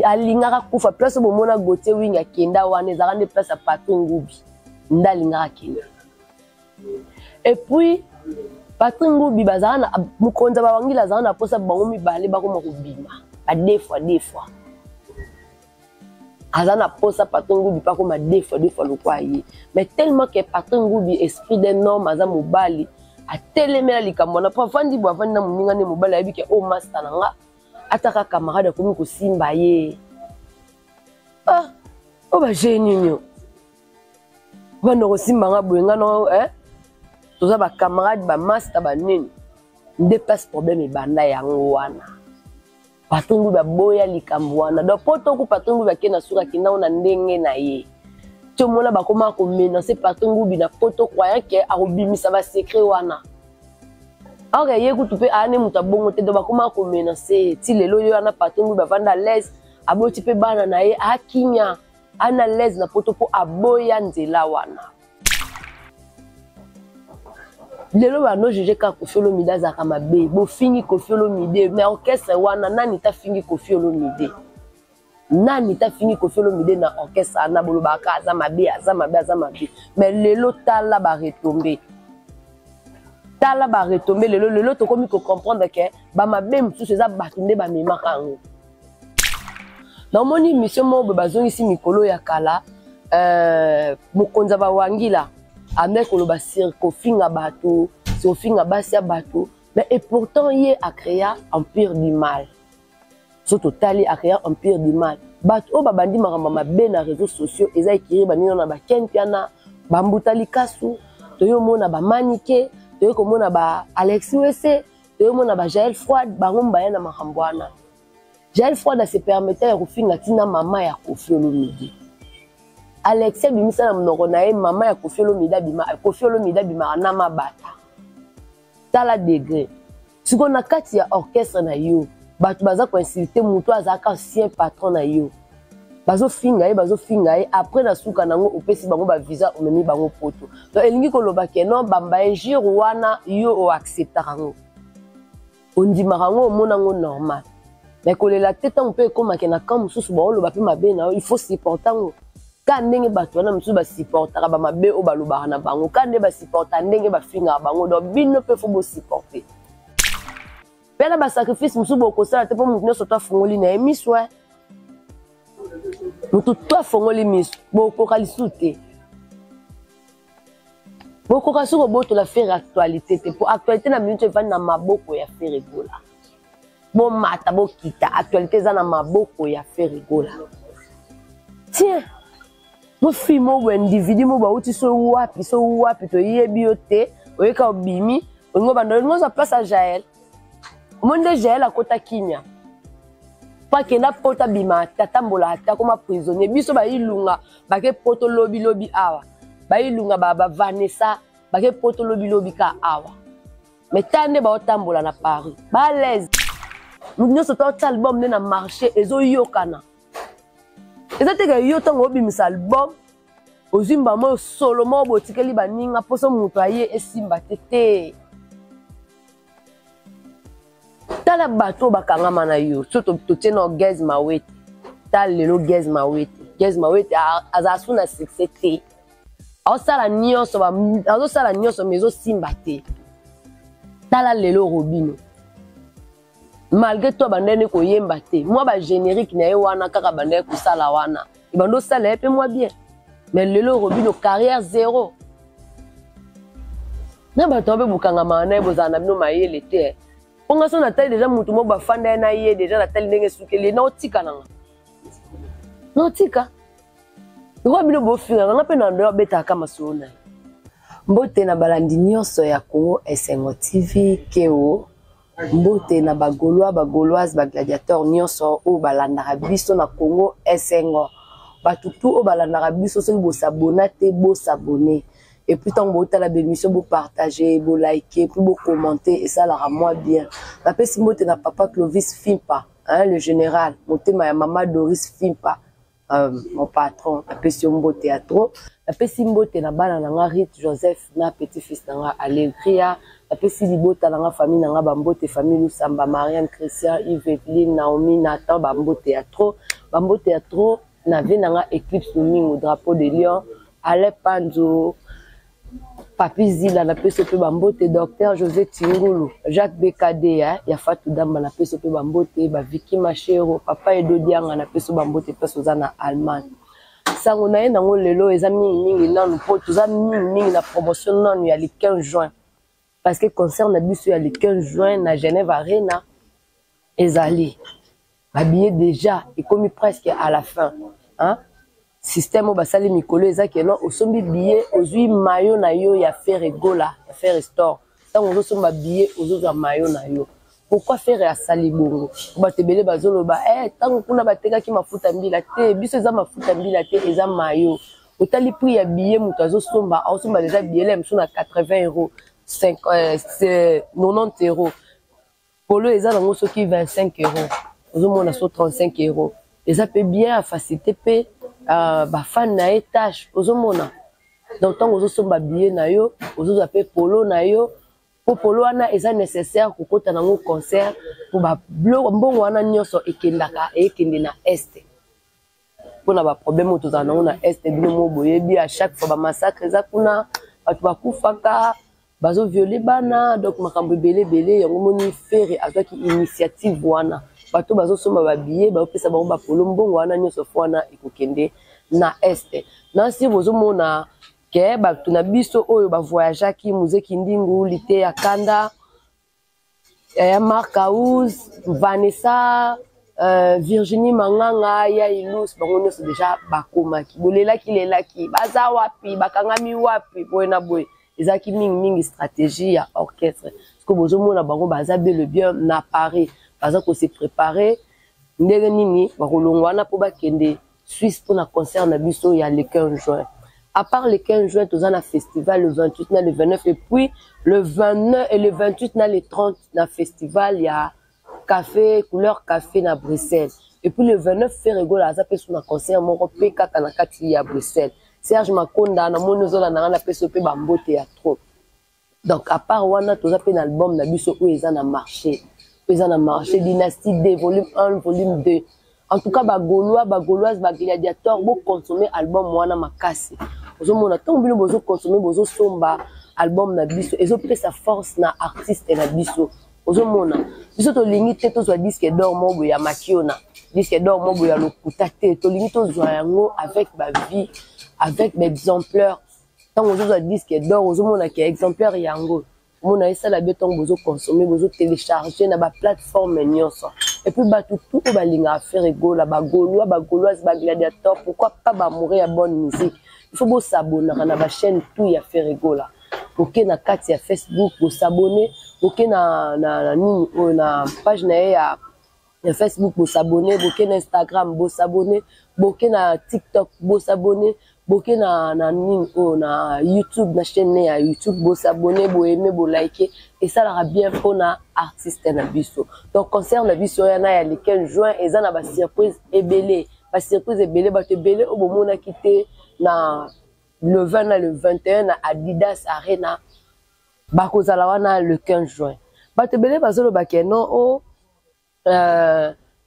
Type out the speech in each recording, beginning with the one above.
Alingaka kufa place bomona Gauthier Wing akenda wana ezalaka nde place ya Patrick Ngubi nde alingaka akenda. Et puis Patrick Ngubi bazalaka na mokonzi ya bawangila azalaka na mposa bango mibale bakoma kobima ba deux fois deux fois. Aza na mposa Patrick Ngubi mpe akoma deux fois deux fois lokwa ye. Mais tellement que Patrick Ngubi esprit d'un homme aza mobali atelemela likambo wana mpo avandi bo avandi na moninga nde mobali ayebi ke o oh, master na nga ata kaka camarade akomi kosimba ye ah oyo baje nini o banda kosimba nga boye nga no eh? Toza bacamarade bamasta banini nde place problème ebanda yango wana. Patron Ngubi aboya likambo wana donc po toku Patron Ngubi ake na suka akenda ngo na ndenge na ye ti omona bakoma komenance Patron Ngubi na poto croyant ke akobimisa basecret wana or ye kutu mpe aya nde moto abongo te donc bakoma komenance ye ti lelo ye wana Patron Ngubi avanda à l'aise aboti mpe bana na ye akimia ana l'aise na poto mpo aboya nzela wana. Lelo bano juge kaka Koffi Olomide azalaka mabe, bofingi Koffi Olomide mais orchestre wana nani ta fingi Koffi Olomide? Nani ta fingi Koffi Olomide na orchestre wana? Bolobaka aza mabe, aza mabe, aza mabe, mais lelo tala ba retombe, tala ba retombe lelo. Lelo tokomi ko comprendre ke ba mabe mosusu eza bato nde bamemaka yango. Namoni mission moko boye bazongisi mikolo ya kala, mokonzi ya bawangila ameki koloba sur kofinga bato, sur kofinga basi ya bato, mais et pourtant ye acréa empire du mal. So totali acréa empire du mal, bato oyo babandi makambo mabe na réseaux sociaux eza ekiri banino na baken piana bambuta likasu, toyo mona ba manike, toyo komona ba Alexis Wese, toyo mona ba Jael Froide, bango mbaya na makambo wana. Jael Froide se permettait ya kofinga tina mama ya Koffi Olomide. Alexis abimisa na monoko na ye mama ya Koffi Olomide abima, Koffi Olomide abimaka na mabata. Tala degré. Siko na kati ya orchestre na yo, bato baza ko insulter mutu azalaka ancien patron na yo. Bazofinga ye, bazofinga ye, après na suka nango opesi bango ba visa omemi bango poto. Donc elingi koloba ke non bamba injure wana yo o acceptaka yango. Ondimaka yango, omona yango normal. Mais kolela te ntango mpe ekomake na camp mosusu baoloba mpe mabe na yo, il faut supporter yango. Ka ndenge bato wana mosusu basupportaka ba mabe oyo balobaka na bango, ka nde basupporta ndenge bafingaka bango, donc bino mpe faut bosupporter. Mpe na basacrifice mosusu bokosala te mpo moto nyonso to afungoli na ye miso, moto to afongoli miso bokoka lisusu te. Bokoka soki kobotola Ferre actualité te, po actualité na minute evandi na maboko ya Ferre Gola. Bomata bokita, actualité eza na maboko ya Ferre Gola. Tiens, mofi mo individu mo bauti so wapi so wapi toyebi yo te, oyeka obimi olingo banda olingo ozwa place ya Jael. Omoni nde Jael akota kimia po akenda poto abima ata atambola ata akoma prisonnier. Biso bailunga bake poto lobi lobi awa, bailunga ba ba Vanessa bake poto lobi lobi ka awa, mais ta nde baotambola na Paris ba l'aise. Moto nyonso to atia album nde na marché ezoyokana, eza te ke yo ntango obimisa album ozwi mbama oyo solo moko botikeli baninga mposo moto aye esimba te te. Tala bato oyo bakangama na yo, so totie na Gaz Mawete, tala lelo Gaz Mawete, Gaz Mawete azala su na succès te, azosala nyonso, azosala nyonso mais ezosimba te. Tala lelo Robino, malgré toi bandani koyemba te, mwa ba générique na ye wana kaka bandani kosala wana, ebanda osala ye mpe mwa bien, mais lelo Robino carrière zéro. Na bato mpe bokangama na ye, bozala na bino mayele te. Mpo nga so natali deja motu moko bafanda ye na ye deja, natali ndenge esukeli ye, naotika nanga, naotika lokola bino bofingaka nga mpe na ndo abetaka masolo na ye. Mbote na balandi nyonso ya Congo Esengo TV Keo, mbote na ba Gaulois, ba Gauloises, ba gladiateurs nyonso oyo balandaka biso na Congo Esengo. Bato tu oyo balandaka biso, soki bosabona te, bosabone. Et puis ntango botala bémission, bopartage, bolike, puis bokommente, esalaka mwa bien. Napesi mbote na papa Clovis Fimpa, hein, le général, motema ya mama Doris Fimpa, mon patron, napesi yo mbote ya trop. Napesi mbote na bana na nga Rite Joseph na petit fils na nga Allegria. Napesi libota na nga, famille na nga bambote, famille Lusamba, Marianne, Christian, Yves, Eveline, Naomi, Nathan, bambote ya trop, bambote ya trop. Na vie na nga Eclipse Lumingu, Drapeau de Lion, Alain Panzo, Papi Zila, napesi yo mpe bambote, Docteur José Tingulu, Jacques BKD eh, ya Fatou Damba, napesi yo mpe bambote, ba Vicky Machero, Papa Edo Dianga, napesi yo bambote place oza na Allemagne. Sango na ye nango lelo eza mingimingi nanu mpo toza mingimingi na promotion nanu ya le 15 juin, parce que concert na biso ya le 15 juin na Genève Arena ezali babillet déjà ekomi presque à la fin, hein? Système oyo basali mikolo eza ke non, osombi billet, ozwi mayo na yo ya Ferre Gola, ya Ferre Store. Ntango ozosomba billet, ozozwa mayo na yo. Pourquoi Ferre asali bongo? Bato ebele bazoloba ntango kuna batekaki mafuta mbila te. Biso eza mafuta mbila te, eza mayo. Otali prix ya billet, moto azosomba, aosomba déjà billet ya mosusu na 80 euros, 90 euros. Polo eza nango soki 25 euros, ozomona so 35 euros. Eza mpe bien, afacilité mpe bafan na ye tâche. Ozomona, donc ntango ozosomba billet na yo, ozozwa mpe polo na yo, mpo polo wana eza nécessaire kokɔta nango concert, mpo mbongo wana nyonso ekendaka, ekende na Est mpona baproblème oyo tozala nango na Est. Bino mo boyebi, à chaque fois bamassacre eza kuna, bato bakufaka, bazoviole bana, donc makambo ebele ebele. Yango moni Ferre azwaki initiative wana, bato bazosomba babillet, bazopesa bango bapolo. Mbongo wana nyonso fo wana ekokende na Est. Nasi bozomona ke bato na biso oyo bavoyageaki, Muzeki Ndingu, Liteya Kanda, ya Mark House, Vanessa, Virginie Manganga, ya Ilus, bango nyonso déjà bakomaki. Bolelaki lelaki, baza wapi, bakangami wapi, boye na boye. Ezalaki mingimingi stratégie ya orchestre, parce que bozomona bango baza bel et bien na Paris, baza kose préparer ndenge nini bakolongwa wana mpo bakende Suisse mpona concert na biso ya le 15 juin. À part le 15 juin, toza na festival le 28 na le 29, et puis le 29 et le 28 na le 30 na festival ya café couleur café na Bruxelles. Et puis le 29, Ferre Gola aza mpe so na concert moko mpe kaka na kati ya Bruxelles. Serge Makonda, namoni ozolanda nga, napesi yo mpe bambote ya trop. Donc à part wana, toza mpe na album na biso oyo eza na marché, oyo eza na marché, Dynastie D, volume 1, volume 2. En tout cas, bagaulois, bagauloise, bagladiateur, boconsommer album wana makasi. Ozomona, ntango bino bozoconsommer, bozosomba album na biso, ezopesa force na artiste na biso. Ozomona, biso tolingi te tozwa disque d'or moko boye ya makiona, disque d'or moko boye ya lokuta te. Tolingi tozwa yango avec bavie, avec baexemplaire. Ntango ozozwa disque d'or, ozomona ke exemplaire yango omona esala bien. Ntango bozoconsommer, bozotélécharger na baplateforme nyonso, et puis bato tu oyo balingaka Ferre Gola, bagaulois, bagauloise, bagladiateur, pourquoi pas baamoureux ya bonne musique, il faut bosabonaka na bachaîne tout ya Ferre Gola. Oke na kati ya Facebook, bosabonner, oke na nini oyo, na page na ye ya Facebook, bosabonner, boke na Instagram, bosabonner, boke na TikTok, bosabonner, boke na nini oyo, na YouTube, na chaîne ne ya YouTube, bosabonner, boaimer, boliker. Esalaka bien mpona artiste na biso. Donc concert na biso wana ya le 15 juin eza na basurprise ebele, basurprise ebele. Bato ebele oyo bomonaki te na le 20 na le 21 na Adidas Arena, bakozala wana le 15 juin. Bato ebele bazolobaki non o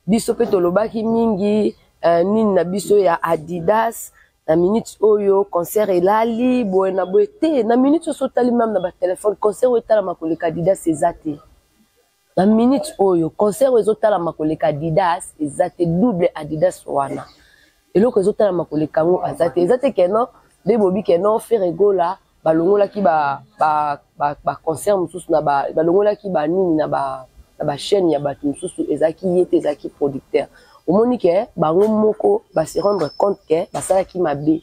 biso mpe tolobaki mingi nini na biso ya Adidas. Na minute oyo concert elali boye na boye te. Na minute oyo, otali même na batelefone, concert oyo etalama koleka Adidas eza te. Na minute oyo, concert oyo ezotalama koleka Adidas eza te. Double Adidas wana, eloko ezotalama koleka yango aza te, eza te. Keno nde bobi keno Ferre Gola balongolaki baconcert mosusu na balongolaki banini na bachaîne ya bato mosusu, ezalaki ye te, ezalaki producteur. Omoni ke bango moko base rendre compte ke basalaki mabe,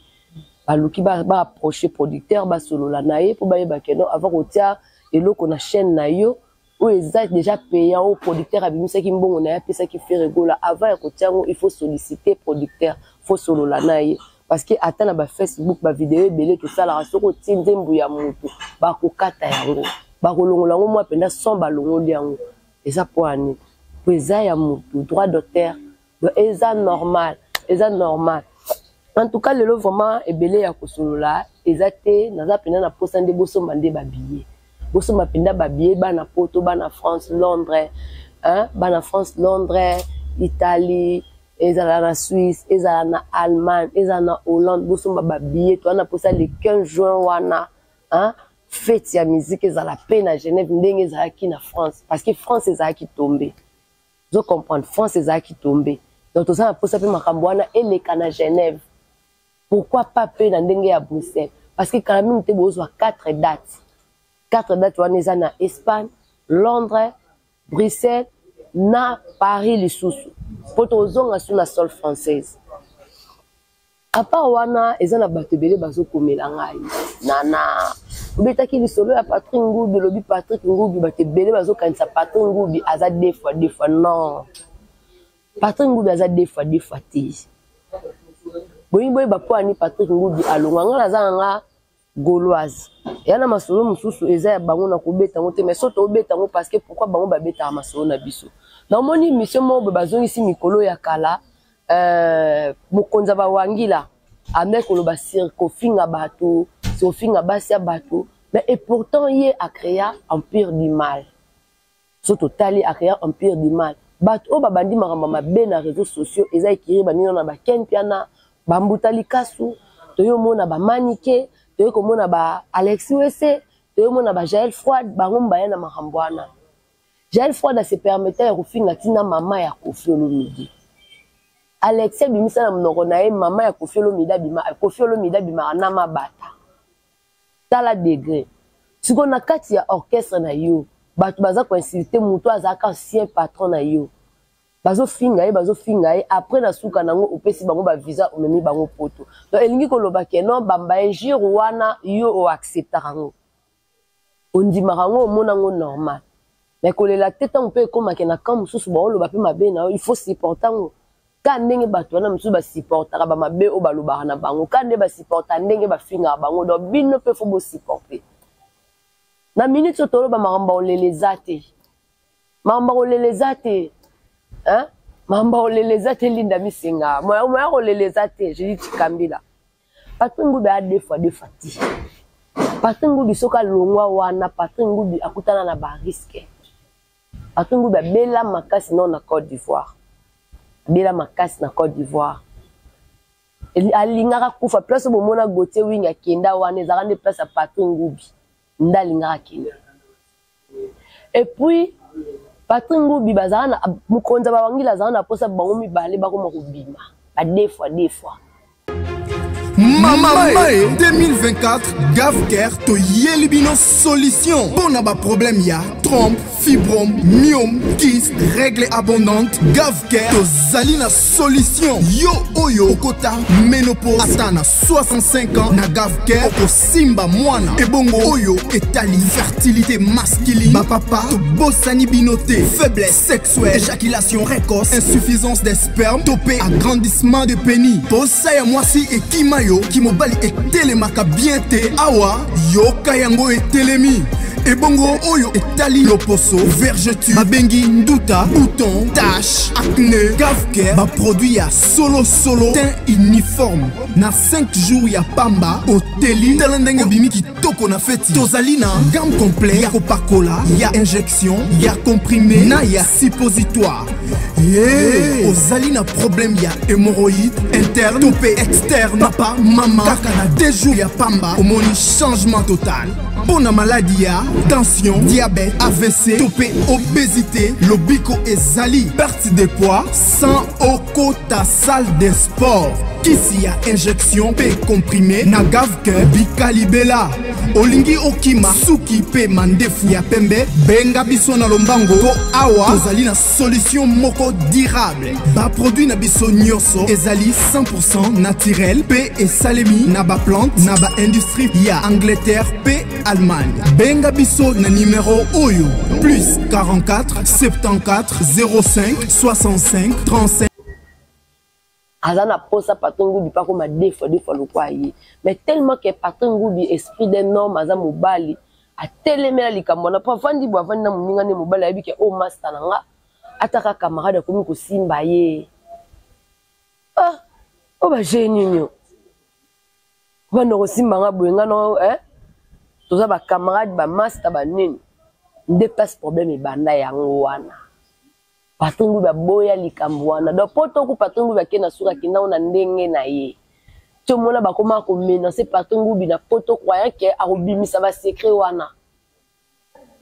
baluki baapproche producteur, basolola na ye mpo bayeba ke non, avant kotia eloko na chaîne na yo oyo eza déjà payant, oyo producteur abimisaki mbongo na ye, apesaki Ferre Gola, avant ya kotia yango, il faut solliciter producteur, faut solola na ye. Parce que ata na bafacebook, bavideo ebele tosalaka, soki otie nzembo ya motu, bakokata yango, bakolongola yango mwa mpenza son, balongoli yango. Eza po ani? Po eza ya motu, droit d'auteur. Donc eza normal, eza normal. En tout cas, lelo vraiment ebele ya kosolola eza te. Naza mpenza na posa nde bosomba nde babillet. Bosomba mpenza babillet, bana Poto, bana France, Londres, hein? Bana France, Londres, Italie, ezala na Suisse, ezala na Allemagne, ezala na Hollande, bosomba babillet. Toza na mposa le 15 juin wana, hein? Fête ya musique ezala mpe na Genève ndenge ezalaki na France, parce que France ezalaki tombe. Ozo comprendre, France ezalaki tombe, donc toza na mposa mpe makambo wana eleka na Genève, pourquoi pas mpe na ndenge ya Bruxelles, parce que kala mingi te bozwa 4 dates. 4 dates wana eza na Espagne, Londres, Bruxelles na Paris lisusu, mpo tozonga su na sol française. À part wana, eza na bato ebele bazokomela ngai: "Nana, obetaki lisolo ya Patrick Ngubi, olobi Patrick Ngubi, bato ebele bazokanisa Patrick Ngubi aza deux fois deux fois." Non, Patrick Ngubi aza deux fois deux fois te. Boyi boyeba mpo ani Patrick Ngubi alongwa. Ngai naza nanga Gauloise, eya na masolo mosusu eza ya bango na kobeta yango te, mais so tobeta yango, parce que pourquoi bango babetaka masolo na biso? Namoni mission moko boye bazongisi mikolo ya kala, mokonzi ya bawangila ameki koloba sur kofinga bato, sur kofinga basi ya bato, mais et pourtant ye acréa empire du mal. So totali, acréa empire du mal. Bato oyo babandi makambo mabe na réseaux sociaux eza ekiri banino na baken Mpiana, bambuta likasu, toyomona bamanike, toyei komona ba Alexis Wese, toyomona ba Jael Froide. Bango baya na makambo wana. Jael Froide ase permettre ya kofinga ntina mama ya Kofi Olomide. Alexis abimisa na monoko na ye mama ya Kofi Olomide abima, Kofi Olomide abimaka na mabata. Tala degré sikoyo na kati ya orchestre na yo, bato baza koinsulter moto azalaka ancien patron na yo, bazofinga ye, bazofinga ye. Après, na suka nango, opesi bango bavisa, omemi bango Poto. Donc elingi koloba ke non, bamba injure wana, yo oacceptaka yango, ondimaka yango, omona yango normal. Mais kolela te ntango mpe ekomake na camp mosusu, baoloba mpe mabe na yo, il faut supporter yango ka ndenge bato wana mosusu basupportaka bamabe oyo balobaka na bango, ka nde basupporta ndenge bafingaka bango. Donc bino mpe faut bosupporter. Na minute oyo toloba, makambo olela eza te, makambo kolela eza te, makambo kolela eza te. Linda Misenga, moya kolela eza te. Je dis Tikambila, Patrik Ngubi aya deux fois deux fois te. Patrik Ngubi, soki alongwa wana, Patrik Ngubi akutana na barisques. Patrik Ngubi abela makasi nao na Côte d'Ivoire, abela makasi na Côte d'Ivoire, alingaka kufa. Place bomona Gautier Wing akenda wana, ezalaka nde place ya Patrik Ngubi nde alingaka akenda. Et puis Patrik Ngubi bazala na mokonzi ya bawangila, azala na mposa bango mibale bakoma kobima ba deux fois deux fois. Mama e 2024, Gavker toyeli bino solution mpo na baproblème ya trompe, fibrome, myome, kyste, règle abondante. Gavker tozali na solution. Yo oyo okota ménopause ata na 65 ans, na Gavker okosimba mwana. Ebongo oyo etali fertilité masculine, bapapa tobosani bino te. Faiblesse sexuelle, éjaculation précoce, insuffisance des sperme to mpe agrandissement de pénis, posa ya mwasi ekima yo, kimobali etelemaka bien te, awa yoka yango etelemi. Ebongo oyo etali loposo, vergeture babengi nduta, bouton, tache, acné, Gavker baproduit ya solosolo, teint uniforme. Na 5 jours ya pamba oteli, tala ndenge obimi kitoko na feti. Tozali na gamme complet ya kopakola, ya injection, ya comprimé na ya suppositoire. Hey, ozali na problème ya hémorroïde interne to mpe externe, papa, mama, kaka na 2 jours ya pamba omoni changement total. Mpo na maladi ya tension, diabète, AVC to mpe obésité, lobiko ezali, perte de poids sans okota salle de sport. Kisi ya injection mpe comprimé na Gavker, bikalibela. Olingi okima suki mpe mandefu ya pembe, benga biso na lombango mpo awa tozali na solution moko durable. Baproduit na biso nyonso ezali 100 naturel mpe esalemi na baplante na baindustrie ya Angleterre mpe Allemagne. Benga biso na nimero oyo: plus 44 74 05 65 35. Aza na posa Patrik Ngubi mpe akoma deux fois deux fois lokwa ye, mais tellement que Patrik Ngubi, esprit d'un homme, aza mobali, atelemela likambo wana, mpo avandi bo avandi na moninga nde mobali, ayebi ke oyo master na nga, ataka camarade akomi kosimba ye. Ah, oyo baje nini? Banda kosimba nga boye, nga no, eh? Toza ba camarade ba masta ba nini. Nde place problème ebanda yango wana. Patron Ngoubi aboya likambo wana. Donc poto ku Patron Ngoubi ake na suka akenda ngo na ndenge na ye. Ti omona bakoma ko menacer Patron Ngoubi na poto croyant que akobimisa ba secret wana.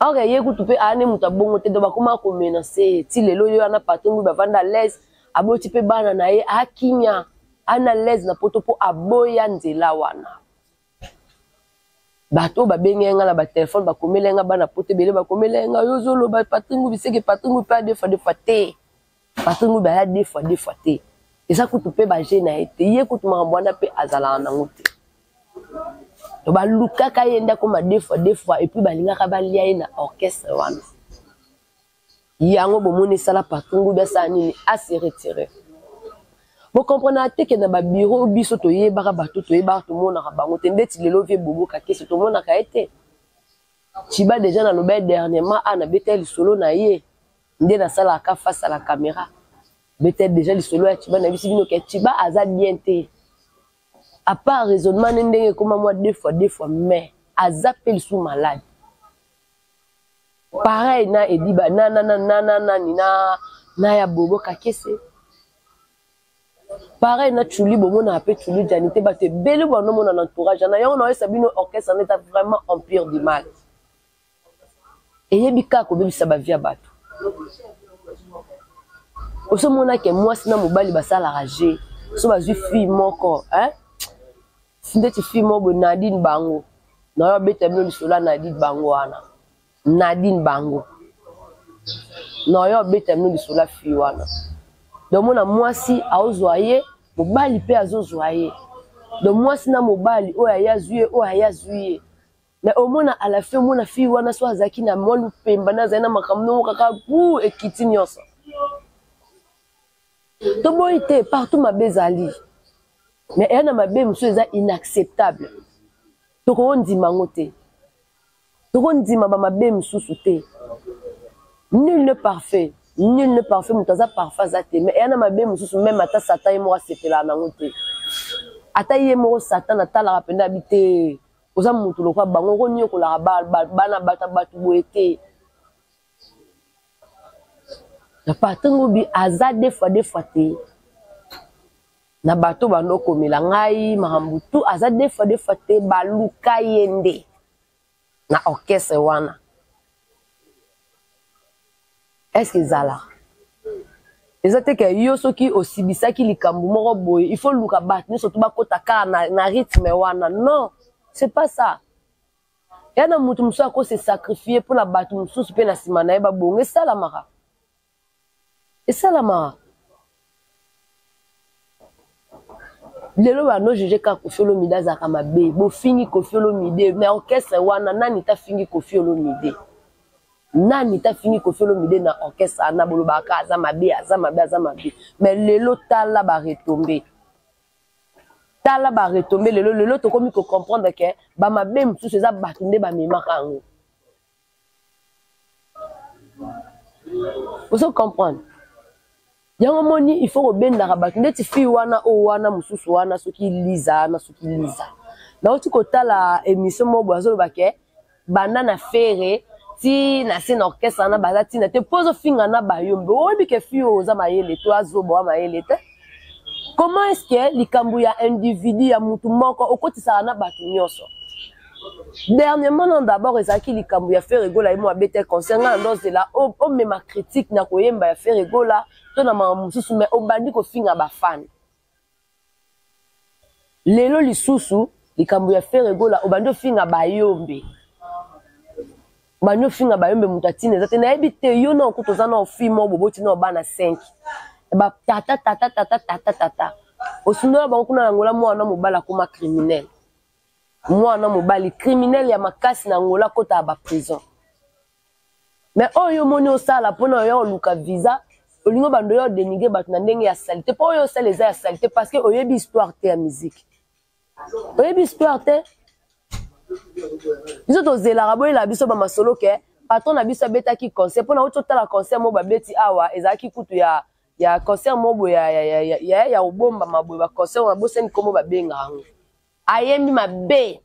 Or ye kutu pe ane moto abongo te donc bakoma ko menacer ye. Ti lelo ye wana Patron Ngoubi avanda à l'aise, aboti pe bana na ye, akimia, ana l'aise na poto po aboya nzela wana. Bato oyo babengaki nga na ba telephone bakomela nga bana poto ebele bakomela nga yo ozoloba Patrick Ngubi seke Patrick Ngubi pe deux fois deux fois te. Patrick Ngubi aya deux fois deux fois te. Eza kutu pe ba jeu na ye te. Ye kutu makambo wana pe azalaka nango te. Donc balukaka ye nde akoma deux fois deux fois et puis balingaka balia ye na orchestre wana. Yango bomoni esala Patrick Ngubi asala nini? A se retirer. Bo comprenaka te ke na ba bureau biso toyebaka bato toyebaka tomonaka bango te ndeti lelo vie Bobo Kakese tomonaka ye te. Chiba dejà naloba ye dernièrement a nabeta ye lisolo na ye nde nasalaka face à la camera. Beta dejà lisolo ya Chiba nayebisi bino ke Chiba aza bien te. À part raisonnement ne ndenge ekoma mwa deux fois deux fois mais aza pe lisusu malade. Pareil na Ediba na na na na na nani na na ya Bobo Kakese. Pareil na Chuli bomonaka pe Chuli Djani te bato ebele banomona na entourage na yango naoyesa bino orchestre na eza vraiment empire du mal. Eyebi kaka kobebisa ba vie ya bato. Osomona ke mwasi na mobali basalaka jeu so bazwi fille moko hein? Ndeti fille moko boye Nadine bango nayo abeta bino lisolo ya Nadine bango wana Nadine bango nayo abeta bino lisolo ya fille wana donc mona mwasi aozwa ye mobali mpe azozwa ye donc mwasi na mobali oyo aye azwi ye oyo aye azwi ye mais omona à la fin omona fille wana so azalaki na mwa lupemba na azali na makambo nongo kaka gu ekiti nyonso Toboyi te partout mabe ezali mais eya na mabe mosusu eza inacceptable tokoki ndima yango te toko ndima ba mabe mosusu te nul n'est parfait nul n'est parfait moto aza parfait aza te mais eya na mabe mosusu meme ata satan ye moko asepelaka nango te ata ye moko satan atalaka mpenza abi te oza moto lokola bango okoniokolaka bana bato bato boye te Na Patrick Ngubi aza deux fois deux fois te. Na bato bando komela ngai makambo tout aza deux fois deux fois te baluka ye nde na orchestre wana. Est-ce que ezala? Eza te ke yo soki osibisaki likambo moko boye il faut luka bato nyonso to bakota kaka na, na rythme wana. Non, c'est pas ça. Ya na mutu mosusu ako se sacrifier mpo na bato mosusu mpe na nsima na ye babonga. Esalamaka, esalamaka. Lelo ba no juge kaka Koffi Olomide azalaka mabe, bofingi Koffi Olomide na orchestre wana, nani ta fingi Koffi Olomide? Nani ta fingi Koffi Olomide na orchestre wana? Bolobaka aza mabe, aza mabe, aza mabe, mais lelo tala ba retombe. Tala ba retombe lelo, lelo tokomi ko comprendre que ba mabe mosusu eza bato nde bamemaka yango. Ozo comprendre? Yango moni il faut kobendaka bato ndeti fille wana oyo wana mosusu wana soki Liza wana soki Liza. Nauti kotala émission moko boye azoloba ke banda na Ferre ti na se na orchestre wana baza ntina te mpo ozofinga na bayombe oyebi ke fille oyo oza mayele to azoba wa mayele te. Comment est-ce que likambo ya individu ya mutu moko okotisaka na bato nyonso? Dernièrement non d'abord ezalaki likambo ya Ferre Gola ye mo abeta concert nga na ndozela omema critique na koyemba ya Ferre Gola to na makambo mosusu mais obandi kofinga ba fan. Lelo lisusu likambo ya Ferre Gola obandi ofinga bayombe. Obandi ofinga bayombe moto atina eza te nayebi te yo na okuta oza na ofi moko boboti na bana 5 ba tata tata tata tata tata osundola bango kuna na Angola mwana mobali akoma criminel mwana mobali criminel ya makasi na Angola akotaka ba prison mais oyo omoni osala mpona oya oluka visa olingi obanda oya odenigre bato na ndenge ya salite mpo oyo osala eza ya salite parce que oyebi histoire te ya musique oyebi histoire te biso tozelaka boyela biso bamasolo ke patron na biso abetaki concert mpona oti otala concert moko babeti awa ezalaki kutu ya ya concert moko boye ya, ya, ya, ya, ya, ya kobombama boye baconcert babosani nkombo babenga yango ayembi mabe.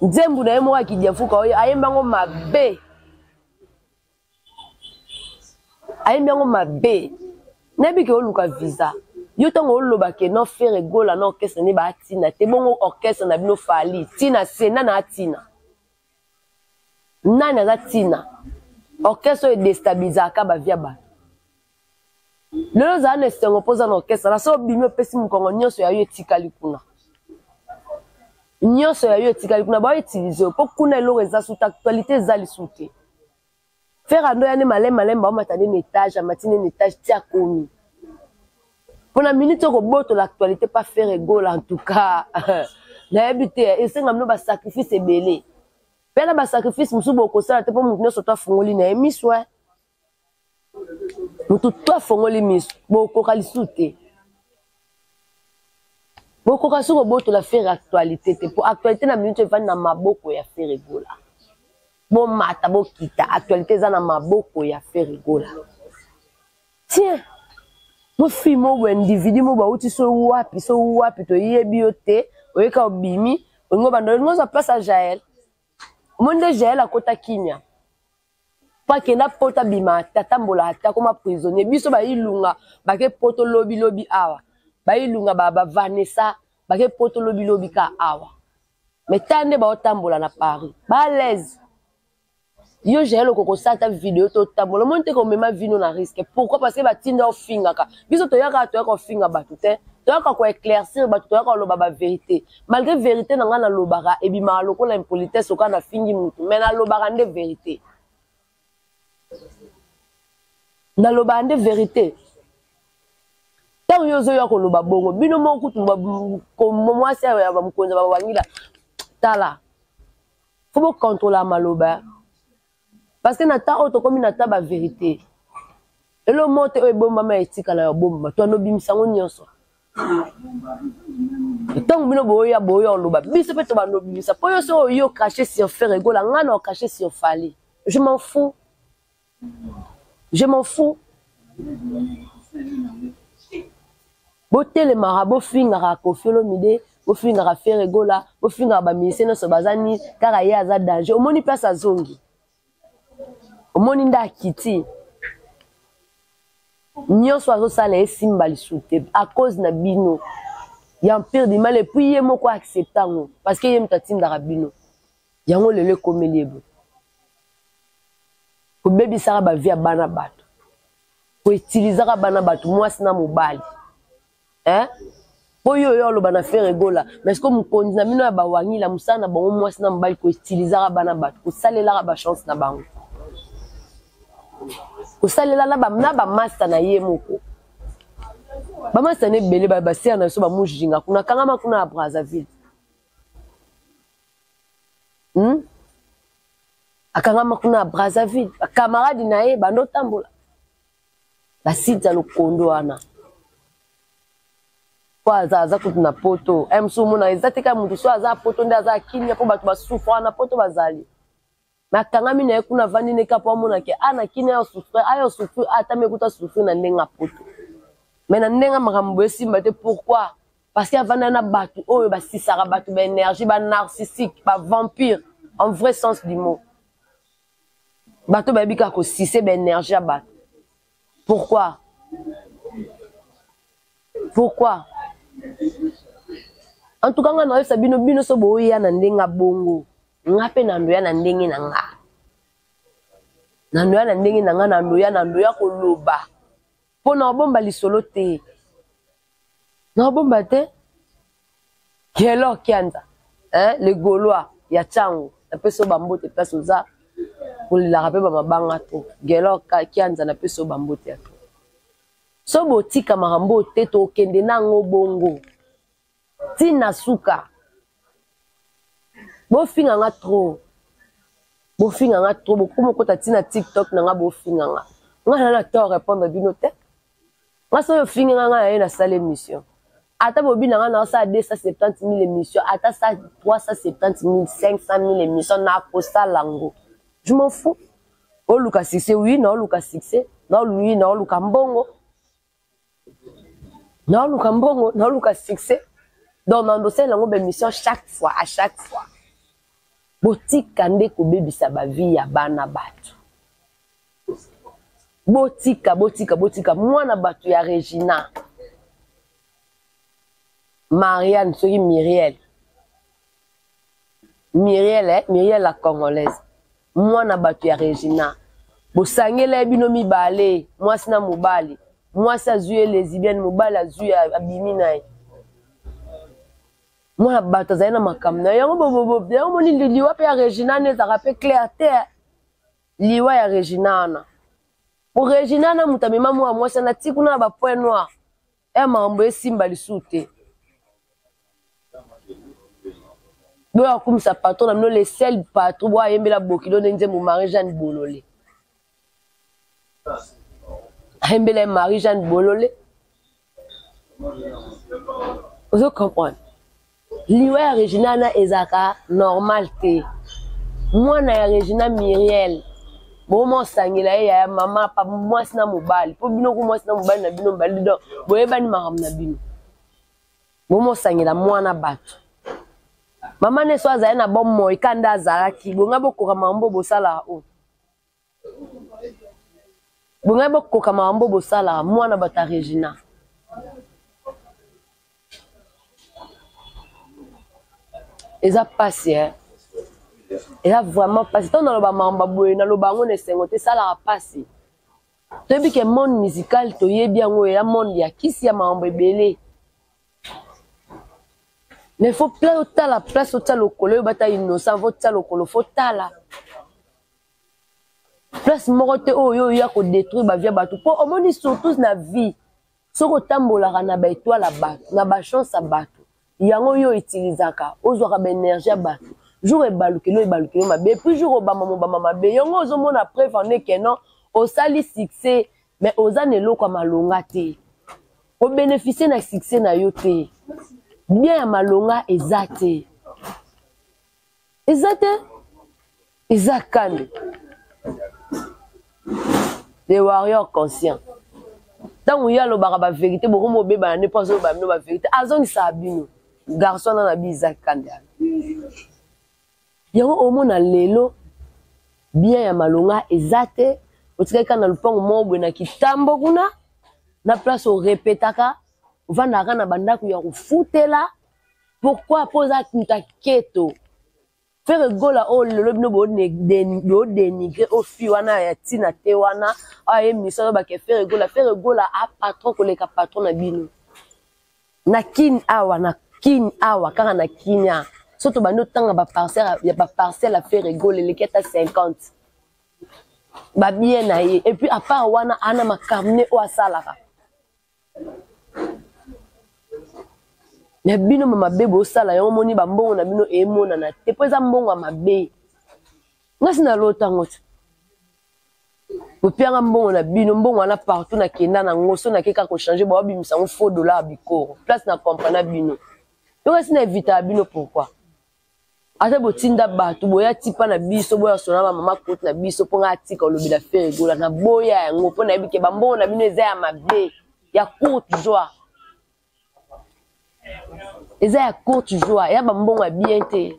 Nzembo na ye moko ya kidiafuka oyo ayemba yango mabe. Ayembi yango mabe. Nayebi ke oluka visa. Yo ntango oloba ke non Ferre Gola na orchestre nde baatina te bongo orchestre na bino Fally tina se nani atina? Nani aza tina? Orchestre oyo edestabilisaka ba vie ya bato. Lelo ozala na esengo mpo oza na orchestre na so obimi opesi mokongo nyonso ya yo etikali kuna. Nyonso ya yo etikali kuna bao utiliser yo mpo kuna eloko eza suta actualité eza lisusu te. Ferre ando ya nde malem malem baomata nde na etage amati nde na etage ti akomi. Mpo na minute oyo kobotola actualité pa Ferre Gola en tout cas nayebi te esenga bino ba sacrifice ebele. Mpe na ba sacrifice mosusu bokosala te mpo moto nyonso to afungoli na ye miso. Moto to afongoli miso bokoka lisusu te. Bokoka soki kobotola Ferre actualité te mpo actualité na minute evandi na maboko ya Ferre Gola. Bomata bokita actualité eza na maboko ya Ferre Gola. Tiens, mofi mo individu mo bauti so wapi so wapi toyebi yo te oyeka obimi olingo banda olingo ozwa place ya Jael. Omoni nde Jael akota kimia. Po akenda poto abima ata atambola ata akoma prisonnier biso ba ilunga bake poto lobi lobi awa ba ilunga ba, ba Vanessa bake poto lobi lobi ka awa mais ta nde baotambola na Paris ba à l'aise yo Jael okoki kosala ata video to otambola omoni te komema vino na risque pourquoi parce que batinda ofingaka biso toyaka toyaka ofinga bato te toyaka ko éclaircir bato toyaka koloba ba vérité malgré vérité na ngai nalobaka ebimaka lokola impolitesse oka nafingi mutu mais nalobaka nde vérité nalobaka nde vérité ntango yo ozoya koloba bongo bino moko kutu mwasi ya bamokonzi ya bawangila tala fo bokontrola maloba parce que na temps oyo tokomi na temps ba vérité elo moko te oyo ebombama etikala ya bombama to anobimisa yango nyonso ntango bino boya boya oloba biso mpe tobanda obimisa mpo yo soki oyo crache sur Ferre Gola ngai na ocrache sur Fally je m'en fous je m'en fous botelemaka bofingaka Koffi Olomide bofingaka Ferre Gola bofingaka baministre nyonso baza ni kaka ye aza danger omoni place azongi omoni nde akiti nyonso azosala esimba lisusu te à cause na bino ya empire du mal et puis ye moko accepte yango parce que ye moto atindaka bino yango lelo ekomeli ye boye kobebisaka bavie ya bana bato koutilisaka bana bato mwasi na mobali eh? mpo yo oyo oloba na Ferre Gola mais ce que mokonzi na bino ya bawangila mosala na bango mwasi na mobali koutilisaka bana bato kosalelaka bachance na bango kosalela na bamasta na ye moko bamasta na ebele basere na biso bamujinga kuna kangama kuna ya Brazzaville Akangama kuna ya Brazzaville bakamaradi na ye bando otambola basite ya lokondo wana po aza aza kutu na poto mosusu omona eza te kaka motu so aza poto nde aza kimia mpo bato basufra wana poto bazali me akangami na ye kuna avandi nde kaka po amona ke a na kini ayo souffrir ayo souffrir ata me kuta souffrir na ndenge ya poto me na ndenge makambo esimba te pourquoi parce que avanda na bato oyo basisaka bato ba énergie ba narcissique ba vampire en vrai sens du mot bato bayebi kaka kosise ba énergie ya bato pourquoi pourquoi en tout cas nga nayebisa bino bino so boya na ndenge bongo nga mpe na ndoya na ndenge na nga na ndoya na ndenge na nga na ndoya na ndoya koloba mpo na obomba lisolo te na obomba te Gelor Kianza hein, le Gaulois ya Tshangu napesi yo bambote place oza kolelaka mpe bamabanga to Gelor Kianza napesi yo bambote ya to so botika makambo te tokende nango bongo ntina suka bofinga nga trop bofinga nga trop bokoma okota ntina tiktok na nga bofinga nga nga na na tort répondre bino te nga soki ofingi nga nga na ye nasala émission ata bobi na nga naosala 270 000 émission ata 370 000 500 000 émission nakosala yango je m'en fous oluka succès oui naoluka succès naolui naoluka mbongo naoluka mbongo naoluka succès donc nandosalela yango baémission chaque fois à chaque fois. Botika nde kobebisa ba vie ya bana batu. Botika, botika, botika mwana batu ya Regina. Marianne soki Muriel. Muriel eh, Muriel la congolaise. Mwana batu ya Regina. Bosangela ye bino mibale, mwasi na mobali. Mwasi azui ye lesbienne, mobali azui abimi na ye. Mwana bato azali na makambo na yango bobobo yango moni liwa mpe ya Regina wana ezalaka mpe clair te liwa ya Regina wana po Regina wana moto amema mwa mwasi wana ti kuna na ba point noir ya makambo esimba lisusu te boyo akumisa patron na bino le seul patron boyo ayembela bokilo nde nzembo Marie Jeanne Bolole ayembela ye Marie Jeanne Bolole ozo comprendre liwa ya Regina wana ezalaka normal te mwana ya Regina Muriel bokoma osangela ye yaya mama pa mwasi na mobali mpo bino ko mwasi na mobali na bino mobali donc boyebani makambo na bino bokoma osangela mwana bato mama neso azali na bomoi kanda azalaki bonga bokoka makambo bosalaka oyo Bongai bokoka makambo bosalaka mwana bato ya Regina. Eza pasi eh. Eza vraiment pasi. Ntango naloba makambo boye naloba yango na esengo te esalaka pasi. Toyebi ke monde musical toyebi yango eza monde ya kisi ya makambo ebele. Mais faut plein otala place otia lokolo oyo bata innocent faut tia lokolo faut tala. Place moko te oyo oya ko detruire ba vie ya bato po omoni surtout na vie soki otambolaka na ba etoile ya bato na ba chance ya bato yango yo utilisaka ozwaka ba energie ya bato jour ebalukeli ebalukeli mabe puis jour obamba mobamba mabe yango ozomona preuve en est que non osali succès mais oza na eloko ya malonga te obénéficie na succès na yo te bien ya malonga eza te eza te eza kande les warriors conscients ntango ye alobaka baverité bokomi obebana nde mpo azoloba bino baverité azongisaka bino garçon wana na bi eza kande wana yango omona lelo bien ya malonga eza te otikaki kaka na lopango moko boye na kitambo kuna na place orepetaka ovandaka na bandako ya kofutela Pourquoi po oza moto ya keto Ferre Gola oyo lelo bino bo denigre oyo fille wana ya tina te wana aye mission oyo bake Ferre Gola Ferre Gola a patron koleka patron na bino na kin awa na kin awa kaka na kinia so tobandi otanga ba parcelle ya ba parcelle ya Ferre Gola eleki ata 50 ba bien na ye et puis à part wana ana makamne oyo asalaka na bino ma mabe bosala yango omoni bambongo na bino emonana te mpo eza mbongo ya mabe nga si nalota yango te bopianga mbongo na bino mbongo wana partout nakenda na ngo so nake kaka kochange baobimisa yango faux dollar bikoro place na comprena bino yoka si na evitaka bino pourquoi Ata botinda batu boya tipa na biso boya sona ba mama kote na biso po nga atika olobela Ferre Gola na boya yango po nayebi ke ba mbongo na bino eza ya mabe ya courte joie eza ya courte joie ya ba mbongo ya bien te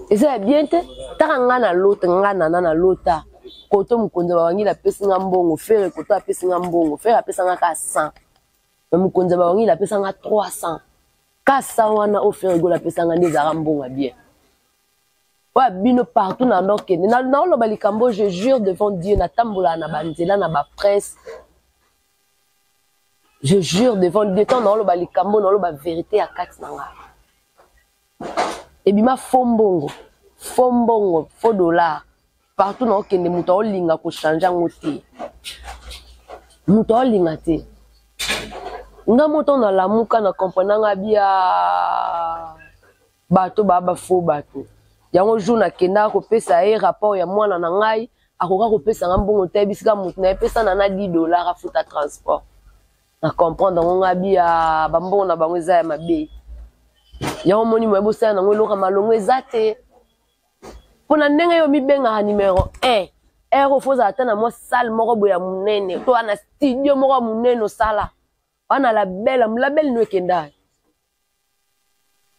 eza ya bien te taka nga na lota nga nana na lota koto mokonzi ya bawangila apesi nga mbongo Ferre koto apesi nga mbongo Ferre apesa nga ka 100 Mais mokonzi ya bawangila apesa nga 300 ka 100 wana oyo Ferre Gola apesa nga nde ezalaka mbongo ya bien oyo bino partout na ndokende naoloba likambo je jure devant Dieu natambolaka na banzela na ba presse je jure devant Dieu ntango naoloba likambo naoloba verité ya kati na nga ebima faux mbongo faux mbongo faux dollar partout na okende moto aolinga kochange yango te moto aolinga te nga moto nalamuka na comprena nga bia bato baa bafaux bato yango jour nakendaka kopesa ye rapport ya mwana na ngai akoka kopesa nga mbongo te ayebisika moto na ye pesa na na 10 dollar afuta transport na comprendre yango nga bia bambongo na bango eza ya mabe yango moni moye bosala nango eloko ya malongo eza te mpo na ndenge yo mibengaka numero 1 ere ofo ozala ata na mwa salle moko boye ya monene to wana studio moko ya monene osala wana label label no ekenda.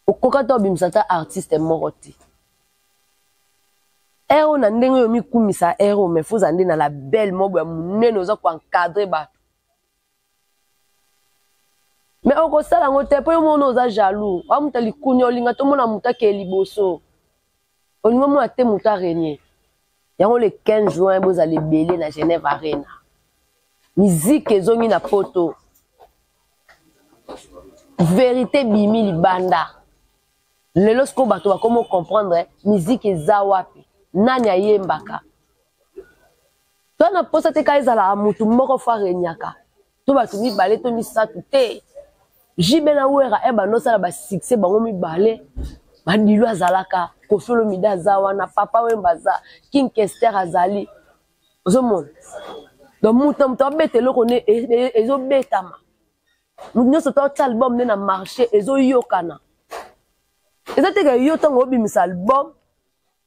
Okoka te obimisa ata artiste moko te. Heure oyo na ndenge oyo omikumisa heure oyo mais faut ozala nde na label moko boye ya monene oza ko encadrer bato. Mais okosala yango te mpo yo moko oza jaloux. Oza moto ya likunya olinga te omona moto akeye liboso. Olingi omona te moto a régner. Yango le 15 juin bozala ebele na Genève Arena. Musique ezongi na poto. Verite ebimi libanda. Lelo sikoyo bato bakomi comprendre musique eza wapi, nani ayembaka. To na posa te ka ezalaka mutu moko fo aregnaka to bato mibale to misato te. JB na Werra e bando sala ba succès bango mibale. Madilu azalaka, Koffi Olomide aza wana, Papa Wemba aza, King Kester azali. Ozomona? Donc moto na moto abeta eloko ne ezobetama. Moto nyonso to atia album ne na marché ezoyokana. Eza te ke yo ntango obimisa album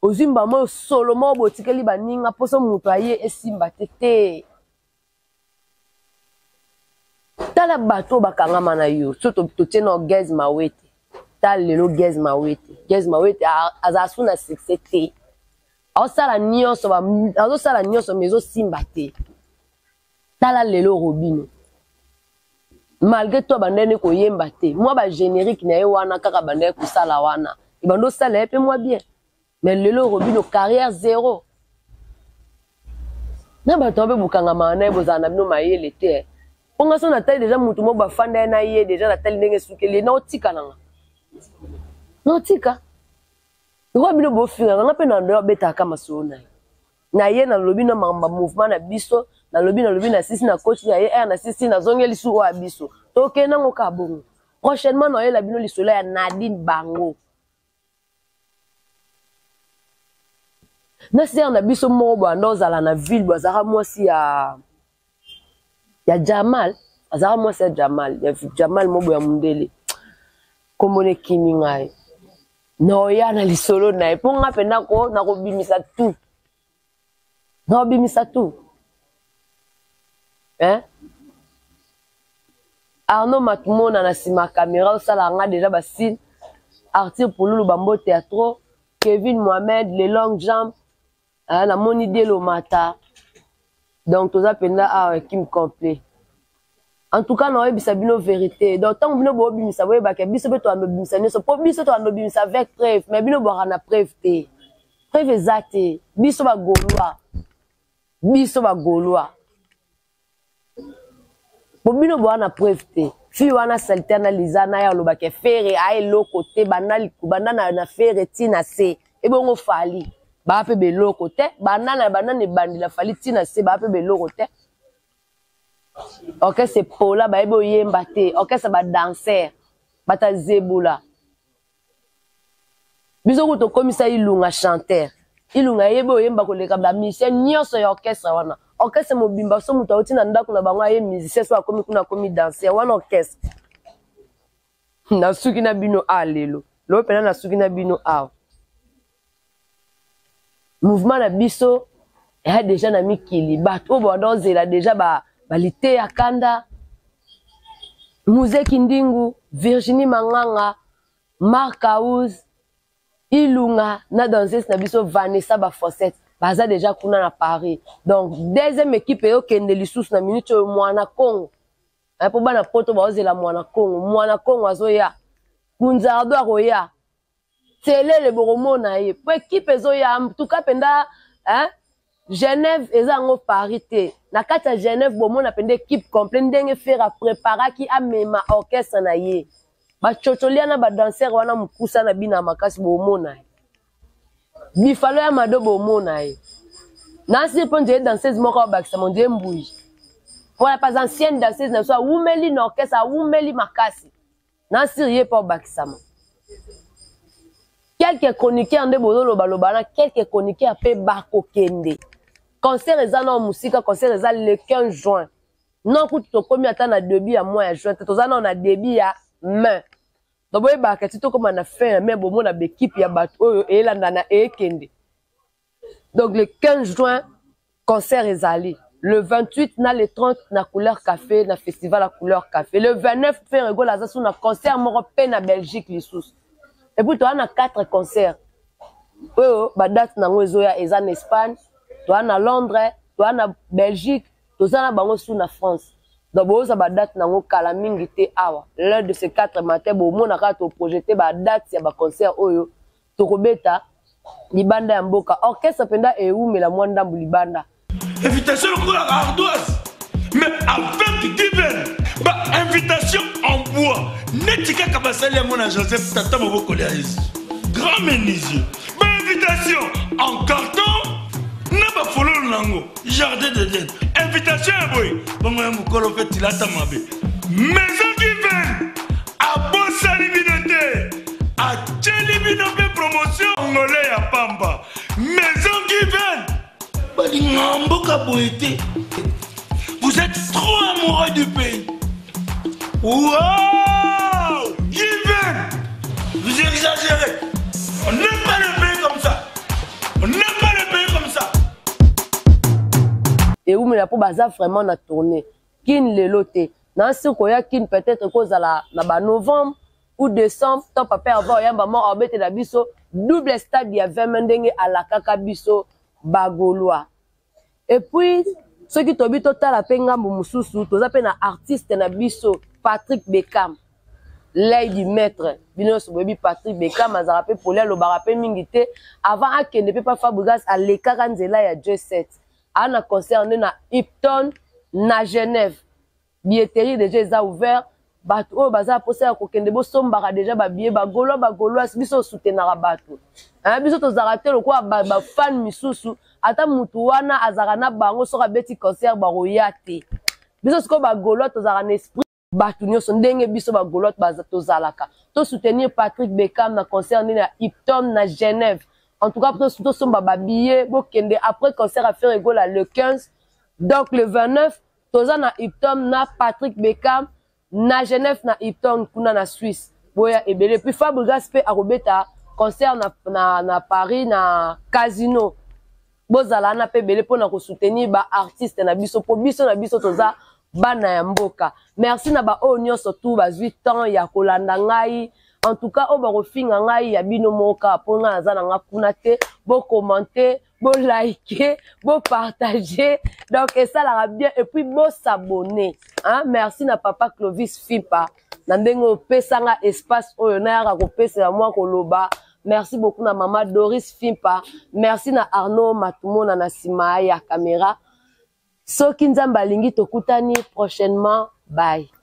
ozwi mbama oyo solo moko botikeli baninga mposo moto aye esimba te te. Tala bato oyo bakangama na yo so totie na Gaz Mawete. Tala lelo Gaz Mawete. Gaz Mawete azala su na succès te. Azosala nyonso, azosala nyonso mais ezosimba te. Tala lelo Robino. Malgré tout abandaki nde koyemba te. Mwa ba générique na ye wana kaka abandaki kosala wana. Ebanda osala ye pe mwa bien. Mais lelo Robino carrière zéro. Na bato wana pe bokangamaka na ye bozala na bino mayele te. Po nga so natali deja mutu moko bafanda ye na ye deja natali ndenge esukeli ye naotika na nga. Naotika. Lokola bino bofingaka nga pe na ndoya obetaka masolo na ye. Na ye nalobi na makambo ya mouvement na biso, nalobi nalobi na sisi na koti ya ye air na sisi nazongeli su oyo ya biso. Tokende nango kaka bongo. Prochainement naoyela bino lisolo ya Nadine Bango. Na sœur na biso moko boye anda ozala na ville boye azalaka mwasi ya ya Jamal, azalaka mwasi ya Jamal, ya Jamal moko boye ya mundele. Kombo na ekimi ngai. Naoya na lisolo na ye mpo nga mpenza ko nakobimisa tout. Nakobimisa tout. Hein? Arnaud Matumona na sima camera osala nga déjà ba signe. Arthur Pululu bambote ya trop. Kevin Mohamed les longues jambes. Ah, na moni Delo Mata. Donc toza mpenza awa kim complet. En tout cas naoyebisa bino vérité. Donc ntango bino boobimisa boyebaka biso mpe toyando bimisa nyonso mpo biso toyando bimisa avec preuve, mais bino bwaka na preuve te. Preuve eza te. Biso ba Gaulois. Biso ba Gaulois. Po bino boa na preuve te. Fille wana salite na Liza na ye alobaka Ferre a eloko te banda banda na, na Ferre ti na se. Ebongo Fally ba pe beloko te banda na banda na ebandela Fally ti na se ba pe beloko te. Orchestre pola bayebi oyemba te, orchestre ba danseur bata zebula. Biso kutu tokomisa Ilunga chanteur. Ilunga ayebi oyemba koleka ba musicien nyonso ya orchestre wana. Orchestre mobimba so moto auti na ndako na bango aye musicien so akomi kuna akomi danseur wana orchestre. Nasuki na bino a lelo. Lelo pena nasuki na bino awa. Mouvement na biso eya deja na mikili bato oyo banda ozela deja ba baliteya kanda Muze Kindingu, Virginie Manganga, Marc House, Ilunga na danseuse na biso Vanessa Bafossette baza deja kuna na Paris. Donc deuxième équipe eyokende lisusu na minute oyo mwana Congo. Po bana poto baozela mwana Congo, mwana Congo azoya. Kunzardo akoya. Telele bokomona ye po ekipe ezoya en tout cas mpenza hein? Genève eza yango Paris te na kati ya Genève bomona mpenza ekipe complet ndenge Ferre apreparaki amema orchestre na ye bacocolia na badanser wana mokusa na bina makasi bomona ye bifalo ya mado bomona ye nasi mpo nzeye danseuse moko abakisa monzeye mbuyi mpo ya pas ancienne danseuse na biso awumeli na orchestre awumeli makasi Nasir ye pe obakisama. Quelques chroniqueurs nde bozoloba loba na quelques chroniqueurs pe bakokende. Concert eza nao musika, concert eza le 15 juin. Non kutu tokomi ata na début ya mois ya juin te, toza nao na début ya mai. Donc boyebaka ti tokoma na fin ya mai bomona ba équipe ya bato oyo elandana ekende. Donc le 15 juin concert ezali le 28 na le 30 na couleur café na festival ya couleur café le 29 Ferre Gola aza su na concert moko pe na Belgique lisusu. Et puis toza na 4 concerts oyo badate nango ezoya. Eza na Espagne, toza na Londres, toza na Belgique, toza na bango su na France. Donc bozwa badate nango kala mingi te awa. L'un de ces quatre matin, bomona kaka toprojeter badate ya baconcert oyo tokobeta libanda ya mboka. Orchestre mpenza ewumela mwa ndambu libanda. Invitation lokola ardoise, mais avec given ba invitation en bois, neti kaka basali yango na Joseph, tata mobokoli ya Yesu, grand menuisier. Bainvitation en carton na bafololo nango, jardin d'Eden. Invitation ya boye bongo ya mokolo mpe tilata mabe. Maison Given abosani bino te, atieli bino mpe promotion ngole ya pamba. Maison Given balingaka mboka boye te. Vous êtes trop amoureux du pays. Wow, Given, vous exagérez. On n'aime pas le pays comme ça, on n'aime pas le pays comme ça. Ewumela mpo baza vraiment na tournée. Kine lelo te, nasi koya Kine peut-être kozala na banovembre ou décembre, to papa avant oyamba moko abetela biso double stade ya 20 ndenge alakaka biso bagaulois. Et puis soki tobi totala mpe ngambo mosusu, toza mpe na artiste na biso Patrick Bekam, l'œil du maître. Bino nyonso boyebi Patrick Bekam, azalaka mpe poli, alobaka mpe mingi te. Avant akende mpe pa Fabrigas, alekaka nzela ya J7. Aa na concert nde na Ipton na Genève. Billetterie déjà eza ouvert. Bato oyo baza mposa ya kokende, bosombaka déjà babillet. Bagaulois, bagauloise, biso osoutenaka bato, biso tozalaka te lokola bafan misusu. Ata mutu wana azalaka na bango, soki abeti concert bakoya te. Biso sikoyo bagaulois tozalaka na esprit bato nyonso. Ndenge biso bagaulois tozalaka, tosoutenir Patrick Bekam na concert nini ya Ipton na Genève. En tout cas, tosomba babillet, bokende après concert ya Ferre Gola le 15. Donc le 29 toza na Ipton na Patrick Bekam na Genève, na Ipton kuna na Suisse. Boya ebele. Puis Fabrigas mpe akobeta concert na Paris, na Casino. Bozala wana mpe ebele mpona kosoutenir baartiste na biso, mpo biso na biso toza bana ya mboka. Merci na baoyo nyonso tu bazwi temps ya kolanda ngai. En tout cas, oyo bakofinga ngai, ya bino moko kaka, mpo ngai naza na nga kuna te. Bocommenter, bolike, bopartage, donc esalaka bien. Et puis bos'abonner, hein? Merci na papa Clovis Fimpa na ndenge opesanga espace oyo nayaka kopesela mwa koloba. Merci beaucoup na mama Doris Fimpa. Merci na Arnaud Matumona na nsima ya caméra. Soki Nzambe alingi, tokutani prochainement. Bye.